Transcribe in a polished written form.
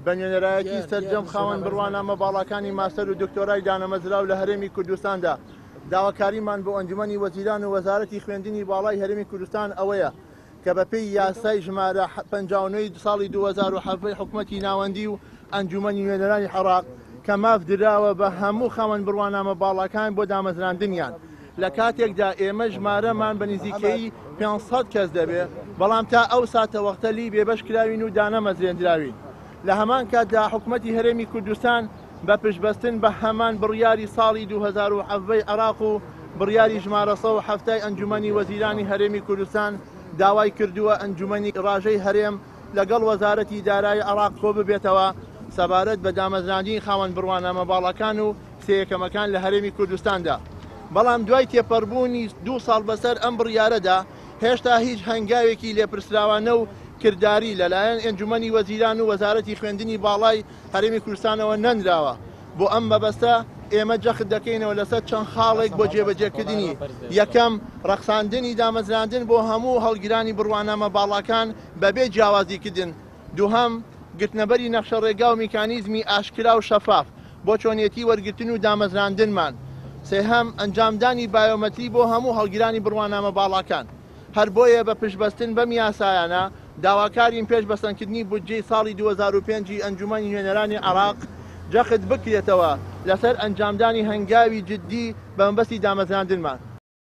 بە نوێنەرایەتی سەرجەم خاوەن بڕوانامە باڵاکانی ماستەر و دکتۆرای دانەمەزراو لە هەرێمی کوردستاندا، داواکاریمان بۆ ئەنجومەنی وەزیران و وەزارەتی خوێندنی باڵای هەرێمی کوردستان ئەوەیە کە بەپێی یاسای ژمارە 59 ی ساڵی 2017 حکومەتی ناوەندی و ئەنجومەنی نوێنەرانی عێراق کە ماف دراوە بە هەموو خاوەن بڕوانامە باڵاکان بۆ دامەزراندنیان لە کاتێکدا ئێمە ژمارەمان بە نزیکەیی 500 کەس دەبێ، بەڵام تا ئەو ساتەوەختە لێی بێبەش کراوین و دانەمەزرێندراوین. لە هەمان کاتدا حکومەتی هەرێمی کوردستان بە پشتبەستن بە هەمان بڕیاری ساڵی 2017 ی عێراق و بڕیاری ژمارە 170 ی ئەنجومەنی وەزیرانی هەرێمی کوردستان داوای کردووە ئەنجومەنی ڕاژەی هەرێم لەگەڵ وەزارەتی دارایی عێراق کۆببێتەوە سەبارەت بە دامەزراندنی خاوەن بڕوانامە باڵاکان و سێ یەکەمەکان لە هەرێمی کوردستاندا. بەڵام دوای تێپەڕبوونی دوو ساڵ بەسەر ئەم بڕیارەدا هێشتا هیچ هەنگاوێکی لێپرسراوانە و کرداری لەلایەن ئەنجومەنی وەزیران و وەزارەتی خوێندنی باڵای هەرێمی کوردستانەوە نەنراوە. بۆ ئەم مەبەستە ئێمە جەخت دەکەینەوە لەسەر چەند خاڵێک بۆ جێبەجێکردنی، یەکەم، ڕەخساندنی دامەزراندن بۆ هەموو هەڵگرانی بڕوانامە باڵاکان بەبێ جیاوازیکردن، دووهەم، گرتنەبەری نەخشەڕێگا و میکانیزمی ئاشکرا و شەفاف بۆ چۆنیەتی وەرگرتن و دامەزراندنمان، سێهەم، ئەنجامدانی بایۆمەتری بۆ هەموو هەڵگرانی بڕوانامە باڵاکان. هەر بۆیە بە پشتبەستن بەم یاسایانە داواکارین پێش پەسەندکردنی بودجەی ساڵی 2005 ی ئەنجومەنی نوێنەرانی عێراق جەخت بکرێتەوە لەسەر ئەنجامدانی هەنگاوی جددی بە مەبەستی دامەزراندنمان.